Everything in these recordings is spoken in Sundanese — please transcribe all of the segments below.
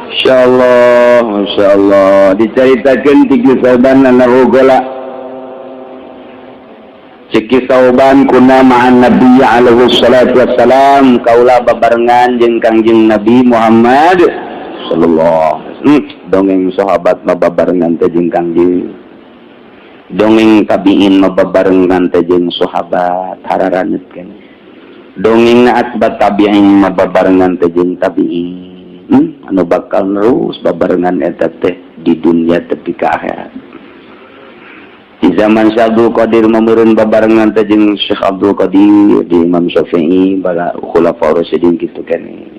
Insyaallah, masyaallah diceritakeun ti Sauban annahu qala Ciki Sauban kunna ma'an Nabi alaihi salatu wassalam, kaula babarengan jeung Kangjeng Nabi Muhammad sallallahu alaihi wasallam. Dongeng sahabat mah babarengan teh jeung Kangjeng, dongeng tabiin mah babarengan teh jeung sahabat, hararanut kan dongeng atba tabiin mah babarengan teh jeung tabiin. Anu bakal nerus babarengan eta teh di dunia tepi ka akhirat. Di zaman Syekh Abdul Qadir mameureun babarengan teh jeung Syekh Abdul Qadir, di Imam Syafi'i, bala khulafaur rasyidin kitu keneh.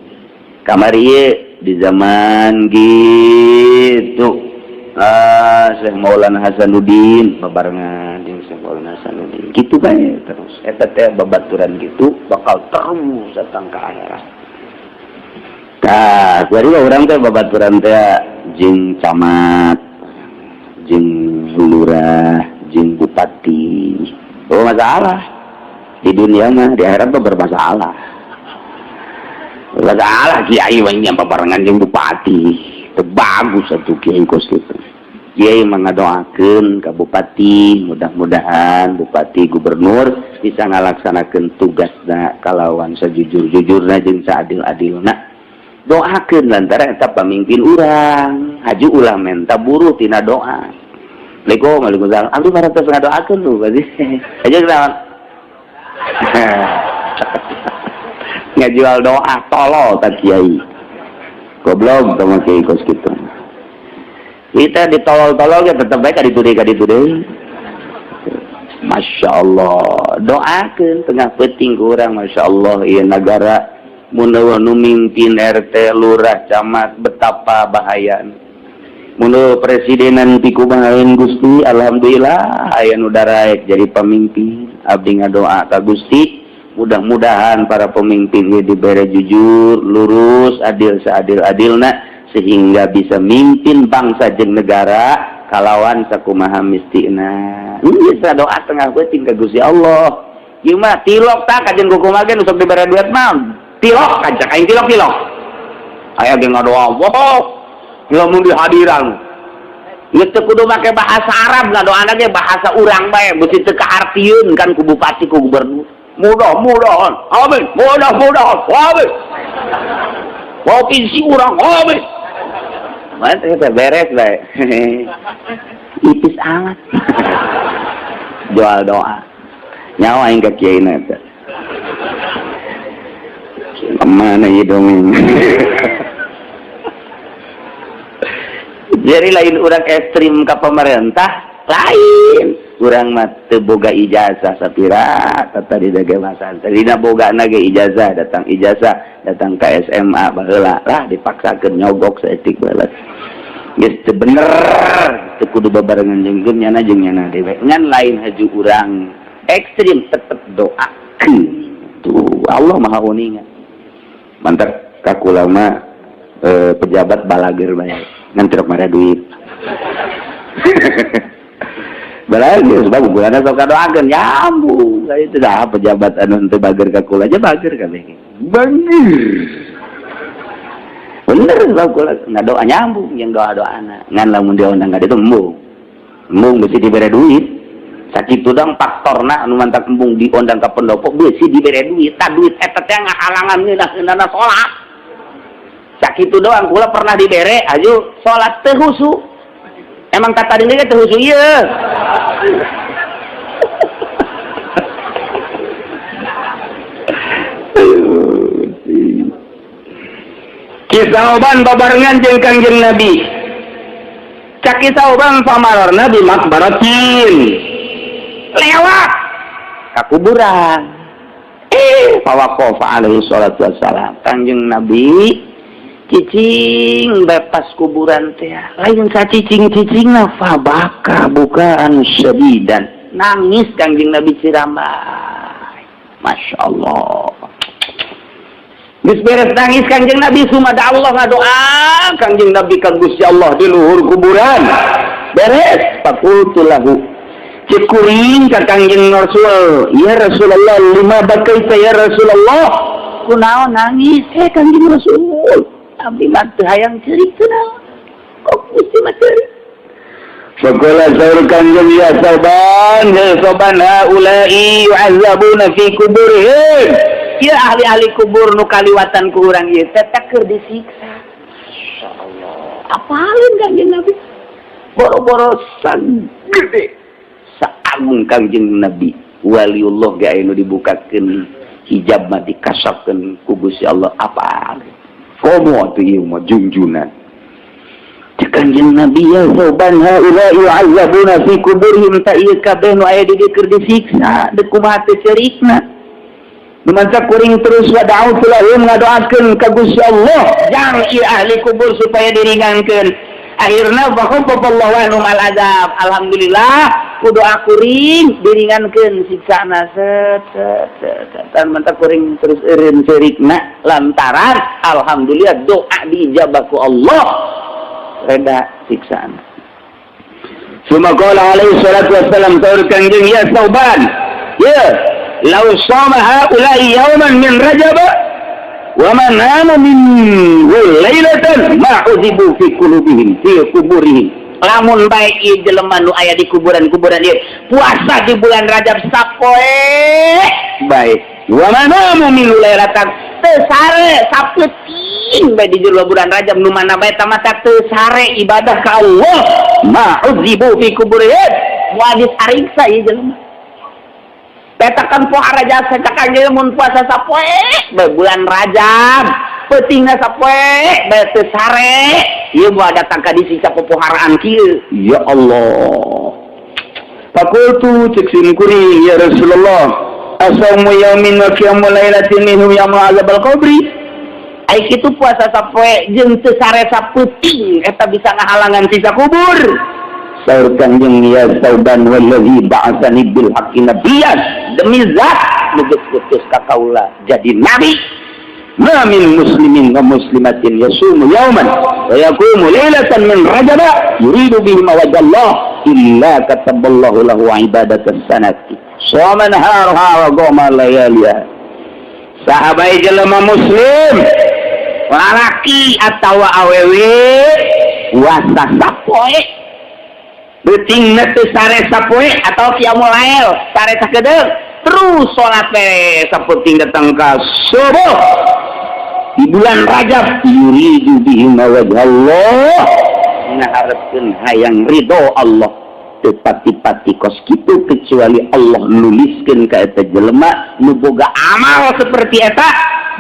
Kamari ieu di zaman gitu, ah, Syekh Maulana Hasanuddin babarengan jeung Syekh Maulana Hasanuddin kitu bae terus. Eta teh babaturan gitu bakal terus datang ke akhirat. Tah, jadi urang teh babaturan teh jeung camat, jeung lurah, jeung bupati. Oh, masalah di dunia mah, di akhirat mah bermasalah. Masalah kiai mah nya babarengan jeung bupati. Teu bagus atuh kiai kos kitu. Kiai mah ngadoakeun ka bupati, mudah-mudahan bupati gubernur bisa ngalaksanakeun tugasna kalawan sajujur-jujurna jeung saadil-adilna. Doakeun lantaran eta pamimpin urang. Haju ulah menta buruh tina doa. Assalamualaikum, waalaikumsalam. Abdi parantos ngadoakeun lu berarti. Aja naon? Ngajual doa, tolol tak kiai. Goblok sama kiai kos kitu. Kita ditolol-tolol ya tetep bae ka ditu deui, ka ditu deui. Masya Allah, doakeun tengah peuting ku urang. Masya Allah, ieu nagara mun nu mimpin RT, lurah, camat, betapa bahaya. Mun presidenan pikumahaeun Gusti. Alhamdulillah aya nu daraek jadi pemimpin. Abdi ngadoa ka Gusti, mudah-mudahan para pemimpin ieu dibere jujur, lurus, adil seadil-adilna sehingga bisa mimpin bangsa jeung negara kalawan sakumaha mistina. Bisa doa tengah peuting ka Gusti Allah. Ieu mah tilok tak kajen kumaha ge nu sok dibere duit mah. Tilok kaca aing, tilok tilok. Aya ge ngadoa, wah, lamun dihadiran. Geus teu kudu make bahasa Arab ngadoana ge, bahasa urang bae, beusi teu kaartieun kan ku bupati, ku gubernur. Mudah-mudahan, amin, mudah-mudahan, amin. Provinsi urang, amin. Mana beres bae. Ipis amat. Jual doa. Nyawa aing ka kiai eta. Kemana ieu dongeng? Jadi lain urang ekstrim ke pemerintah, lain. Urang mah teu boga ijazah sapira, tadi dage bahasa. Tadina boga ge ijazah, datang ijazah, datang ke SMA baheula lah dipaksakeun nyogok saeutik baheula. Geus teu bener, teu kudu babarengan jeung nyana jeung nyana dewe. Ngan lain haju urang ekstrim, tetep doakeun. Tuh Allah Maha Uninga. Mantap kakula mah pejabat balager bae. Ngan tirok mare duit. Balager sebab ukuranna sok kadoakeun nyambung. Itu dah pejabat anu henteu bager ka kula aja bager kabeh. Bager. Bener sebab kula ngadoa nyambung yang doa-doana. Ngan lamun diundang ka ditu embung. Embung besi dibere duit. Sakitu dong faktorna anu mantak embung diundang ka pendopo besi dibere duit. Tah duit eta teh ngahalangan ngeunah-ngeunahna salat. Sakitu doang kula pernah dibere aju salat teu husu. Emang kata diri teu husu ieu. Kisauban babarengan jeung Kangjeng Nabi. Cak Kisauban famarorna di makbaratin. Lewat ka kuburan. Fawaqafa alaihi salatu wassalam. Kangjeng Nabi cicing bebas kuburan teh. Lain sacicing-cicingna fabaka bukaan syadidan. Nangis Kangjeng Nabi cirambay. Masya Allah. Geus beres nangis Kangjeng Nabi, sumada Allah ngadoa Kangjeng Nabi ka Gusti Allah di luhur kuburan. Beres faqultu lahu, cek kuring ka Kangjeng Rasul, ya Rasulullah, lima bakaita ya Rasulullah, kunaon nangis Kangjeng Rasul? Abdi mah teu hayang ceurik teu naon, kok Gusti mah ceurik. Faqala, saur Kanjeng, ya Tsauban, ya Tsauban, haula'i yu'azzabuna fi kuburihim. Ya, ahli-ahli kubur nu kaliwatan ku urang ieu teh keur disiksa. Insyaallah. Apalin Kanjeng Nabi? Boro-boro sang gede. Saagung Kanjeng Nabi, waliullah ge aya nu dibukakeun hijab mah, dikasapkeun ku Gusti Allah, apa? Komo atuh ieu mah junjunan. Kanjeng Nabi, ya Tsauban, haula yu'azzabuna fi kuburihim, ta ieu kabeh nu aya di dieu keur disiksa, deuk kumaha teh cerikna. Numanca kuring terus wa da'utu lahum, ngadoakeun ka Gusti Allah jang ieu ahli kubur supaya diringankeun. Akhirna fa khafafallahu anhum al azab. Alhamdulillah, ku doa kuring diringankeun siksana, set set set. Dan mantap kuring terus eureun cerikna lantaran alhamdulillah doa diijabah ku Allah, reda siksaan. Suma qala alaihi salatu wassalam, saur Kanjeng, ya Tsauban, ya law shama haula'i yawman min Rajab wa man nama minhu lailatan ma udzibu fi qulubihim fi kuburihim. Lamun bae ieu jelema nu aya di kuburan-kuburan ieu puasa di bulan Rajab sapoe bae, wa man nama minhu lailatan, teu sare sapeuting bae di jero bulan Rajab, nu mana bae tamata teu sare ibadah ka Allah, ma udzibu fi kuburihim, moal disariksa ieu jelema. Petakan pohara jasa cak kanjeng, mun puasa sapoe bae bulan Rajab, peutingna sapoe bae teu sare, ieu moal datang ka disiksa popoharaan kieu. Ya Allah. Fakultu, cek sim kuring, ya Rasulullah, asaumu yaumin wa qiyamu lailatin minhu yamna'u azabal qabri? Ai kitu puasa sapoe jeung teu sare sapeuting eta bisa ngahalangan siksa kubur? Saur Kanjeng, ya Tsauban, wallazi ba'atsani bil haqqi nabiyyan, demi zat nu geus ngutus ka kaula jadi nabi, ma min muslimin wa muslimatin yasumu yauman wa yaqumu lailatan min Rajab yuridu bihi wajha Allah illa kataballahu lahu ibadatan sanati shoma naharuha wa qama layaliha. Saha bae jelema muslim, lalaki atawa awewe, puasa sapoe, beutingna teu sare sapoe atau qiyamul lail sare sakedeung, terus salat we sapeuting datang ka subuh di bulan Rajab, yuridu bihi wajha Allah, ngaharepkeun hayang ridho Allah, teu pati-pati kos kitu kecuali Allah nuliskeun ka eta jelema nu boga amal seperti eta,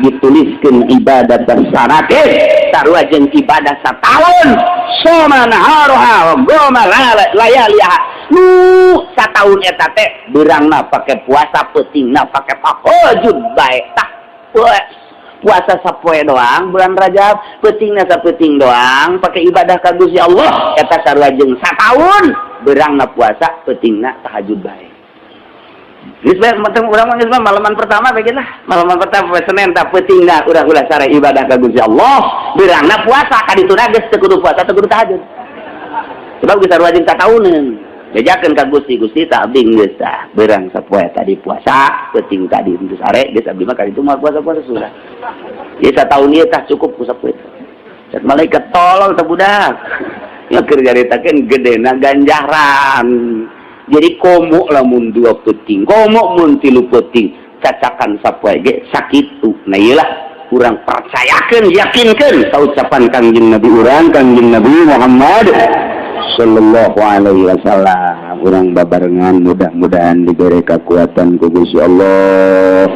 dituliskeun ibadah sanatin, sarua jeung ibadah sataun, shoma naharuha wa qama layaliha. Nu sataun eta teh beurangna pake puasa, peutingna pake tahajud bae. Tah, puasa sapoe doang bulan Rajab, peutingna sapeuting doang pake ibadah ka Gusti Allah, eta sarua jeung sataun beurangna puasa, peutingna tahajud bae. Geus bae urang mah, geus malaman pertama bae lah. Malaman pertama poe Senin, tah, peutingna urang ulah sare ibadah ka Gusti Allah, beurangna puasa ka dituna geus teu kudu puasa, teu kudu tahajud. Sebab geus sarua jeung satauneun. Bejakeun ka Gusti, Gusti, tak abdi geus tah beurang sapoe tadi puasa, peuting tadi teu sare, geus abdi mah ka ditu moal puasa-puasa sudah. Ieu sataun ieu tah cukup ku sapoe. Cek malaikat, tolong teh budak. Ya keur nyaritakeun gedena ganjaran. Jadi komo lamun dua peuting, komo mun tilu peuting, cacakan sapoe ge sakitu. Nah, iyalah urang percayakeun, yakinkeun ka ucapan Kangjeng Nabi urang, Kangjeng Nabi Muhammad sallallahu alaihi wasallam. Urang babarengan mudah-mudahan diberi kekuatan ku Gusti Allah,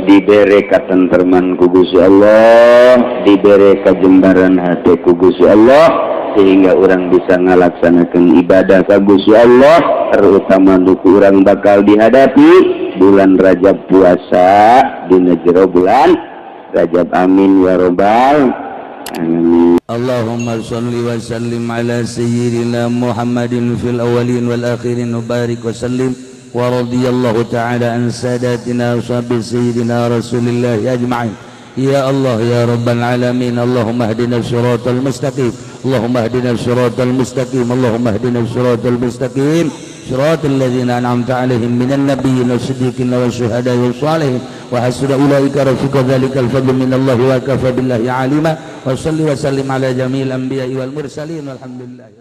diberi katentreman ku Gusti Allah, diberi kajembaran hati ku Gusti Allah, sehingga urang bisa ngalaksanakan ibadah ka Gusti Allah, terutama duku urang bakal dihadapi bulan Rajab, puasa dina jero bulan Rajab. Amin ya robbal alamin. اللهم صل وسلم على سيدنا محمد في الأولين والآخرين وبارك وسلم، ورضي الله تعالى عن ساداتنا أصحاب سيدنا رسول الله أجمعين. يا الله، يا رب العالمين، اللهم اهدنا الصراط المستقيم، اللهم اهدنا الصراط المستقيم، اللهم اهدنا الصراط المستقيم، صراط الذين أنعمت عليهم من النبيين والصديقين والشهداء والصالحين. Wa hasuna ulaika rafiqa. Dzalikal fadlu minallahi wa kafa billahi alima. Wa salli wa sallim ala jami'il anbiya'i wal mursalin, walhamdulillahi.